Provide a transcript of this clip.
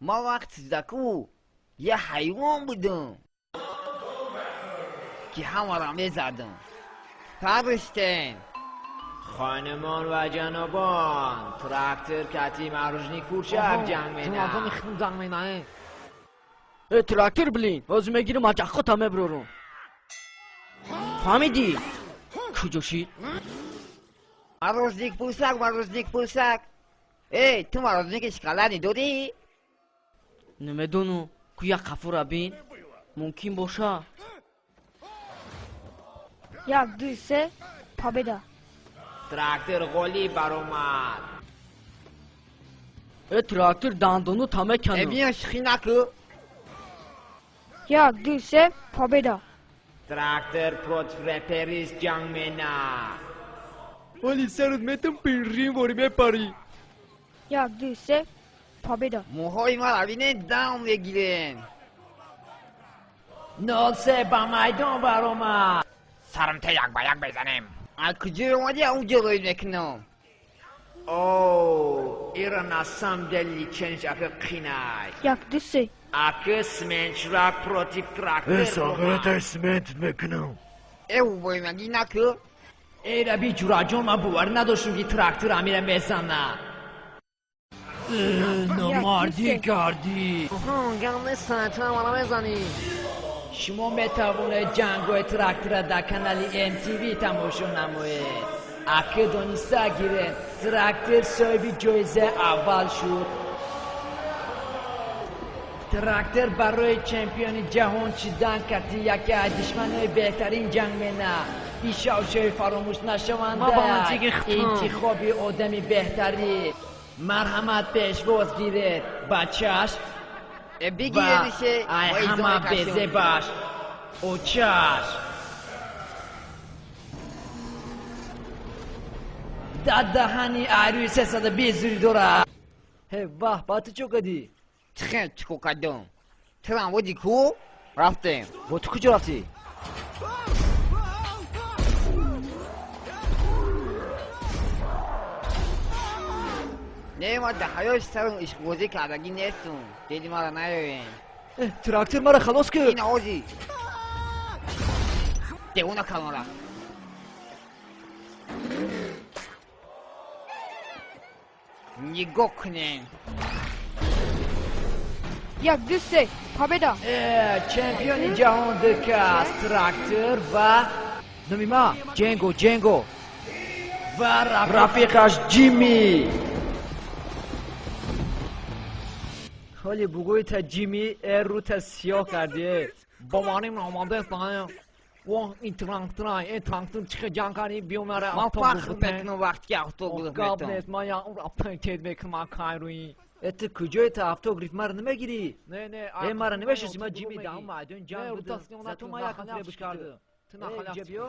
Ман вақти заку я ҳайвон будам, ки ҳамаро мезадам. Париштен. Хонумон ва ҷанобон, трактор кати маружни курчак ҷанг мена. Э, трактор, блин, ҳозир мегирам, аҷахота меброрум. Фаҳмидӣ? Куҷо шид? Морожник пӯсак, морожник пӯсак. Эй, ту морожники шоколадӣ дорӣ? Намедонам, ку як қафура бин. Мумкин боша. 1, 2, 3, победа. Трактор ғолиб баромад. Э, трактор дандону тамекану. Э, биё шухӣ наку. 1, 2, 3, победа. Трактор против реперист ҷанг мена. Оли сарут метам пиррин вори мепарӣ. 1, 2, 3, победа. Мӯҳои маро бинед, дам мегирен. 0-3 ба майдон баромад. Сармта як ба як безанем. Аз куҷо омадӣ, онҷо рӯй мекунам. О, ира на самом деле ченч ака қинай. 1, 2, 3. Ака сменчрак против трактор. Э, сағиратай смент мекунам. Э, убоймагӣ наку. Эй, раби ҷураҷон, ман боварӣ надоштам, ки трактор амира мезана. Номардӣ кардӣ. Гам нест, ту ҳамара мезанӣ. Шумо метавонед ҷангҳои трактора дар канали MTV тамошо намоед. Ака дониста гиред, трактор соҳиби ҷоизаи аввал шуд. Трактор барои чемпиони ҷаҳон шудан кати яке аз душманои беҳтарин ҷанг мена. Ин шавшави фаромӯш нашаванда. Интихоби одами беҳтарин. Марҳамат, пешвоз гиред бачаш Э, бигиренише. Ай ҳама безебаш очаш. Дар даҳани айрӯи 320 зури дорад. Ҳе, ваҳ, ба ту чо кардӣ? Чихел чико кардам? Турам води ку? Рафтем. Бо ту куҷо рафтӣ? Не, ман дар ҳаёти сарам ишқбозӣ кардагӣ нестум. Дили маро наёен. Э, трактор маро халос кӯ. Ин ози. Девона калонра. Нигоҳ кунем. 1, 2, 3, победа. Э, чемпиони ҷаҳон дукас трактор ва Номи ма Ҷенго, Ҷенго. Ва рафиқаш Ҷимми. Ҳоли бугӯи та Ҷимми э рута сиёҳ кардӣ. Боварим омадааст. Воҳ, ин трактора, э трактор чихе ҷанг кардӣ, биё мара Ман фахр мекунам вақте ки автограф Гап метам. нест, ман як умр авторитет мекунам кайрӯи. Э, ту куҷое та автограф маро намегирӣ? Не, не, Э, маро намешиносӣ, ман Ҷимми даҳум майдон ҷанг Не, будам. рута сиёҳ Зато накун, ман якум нахаляфт фиребуш кардам. ту Э, нахаляфт. инҷа биё.